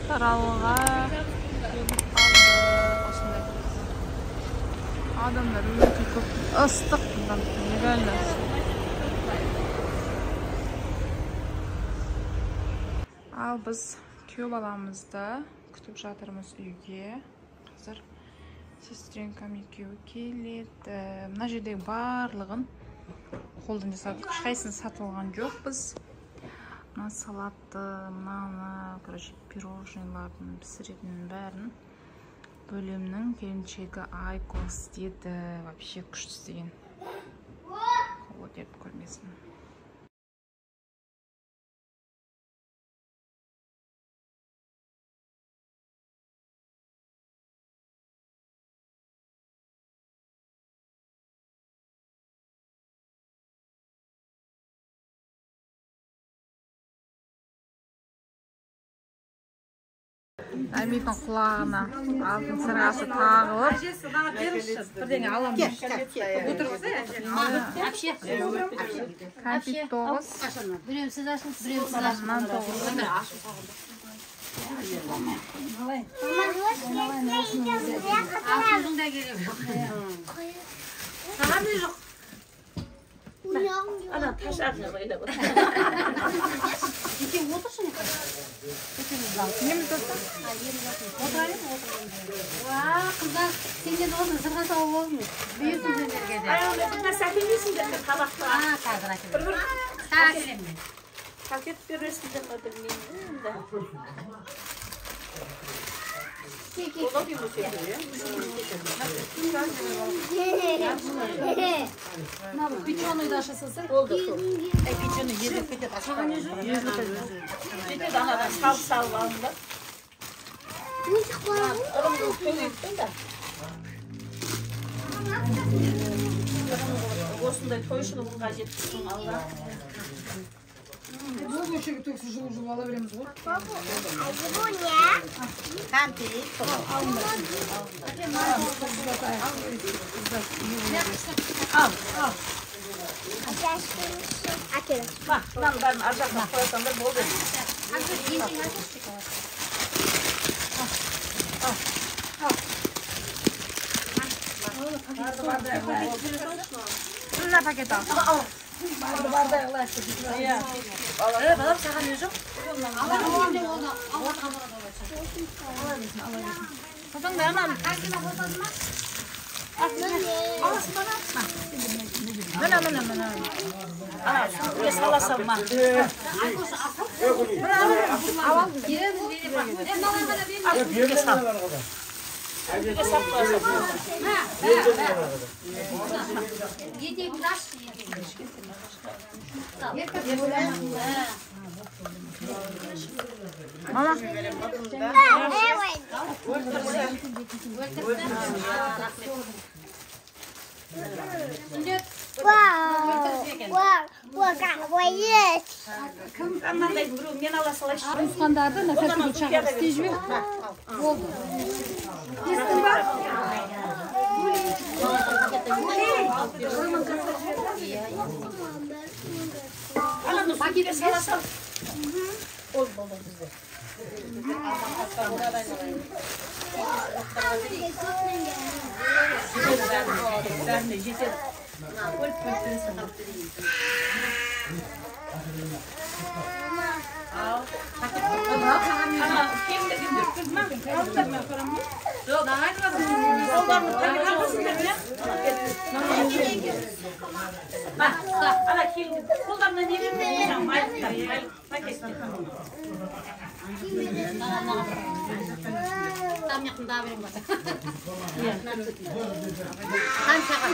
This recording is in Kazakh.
Мақтаралға келіп қалдық. Осындай. Адамдар өте көп. Ыстық бұндан, нереально ыстық. Ал біз күйеу баламызды күтіп жатырмыз үйге. Қазір сестренкам екеуі келеді. Мына жердегі барлығын қолдан жасадық. Ешқайсысын сатып алған жоқпыз. Мына салатты, мынаны, короче, пирожныйлардың пісіретінін бәрін бөлемнің келіншегі Айко істеді. Вообще күшті істеген. Қолы дерт көрмесін. Әмиттің құлағына алтын сырғасы тағылып. Әжесі, маған беріңізші, бірдеңе аламын. Әпше. Кәмпит 9. Біреуін сіз ашыңыз, біреуін сіз ашыңыз. Нан 9. Алтын да керек жоқ. Саған не жоқ? Ана таш артына байлап отыр. Екеуі отыршы не? Неміз достар? Уа, қыздар, сендер осыны сырға салып болдыңыз. Бұйырсын сендерге де. Ай, оны бір нәрсе әкелмейсіңдер ме табаққа? А, қазір әкелемін. Бір-бір Тағы әкелемін мен. Пакет бересіңдер ме білмеймін енді. Печеный да ашасың. Болды сол. Печеный езіліп кетеді. Саған не жоқ? Жетеді анадан салып салып алыңдар. Ырымды төгейік да. Осындай тойшылығын жеткізсін Алла. Болды, осы жерге төксін, жылу-жылу ала береміз ғой. Ал, ал. Бak, мынаның бәрін ар жағына қойсаңдар болды. Мына пакет ал. Иә. Балам, саған не жоқ? Сосын ананы аласың ба? Мына, мына, мына. Ана, сөмкеге сала салма. Ал, сөмкеге сал. Сөмкеге салып қоя сал. Етегіңді аш. Мама. Мынандай біреу мен ала салайыншы. Туысқандарды мына сәтті шақырып істей жібер. Болды. Естің ба? Ананы сөмкеге сала сал. Болды, болды бізде. Бәріне жетеді. Бөліп бөліп бересің. Ал. Ана, келіндерден беріп келді ма? Алыңдар, мен көремін. Жоқ, қолдарыңды пакет аласыңдар, міне. Ана, келін, қолдарына не берді? Майлықтар, майлық пакеттер. Там жақында берем ба? Там саған.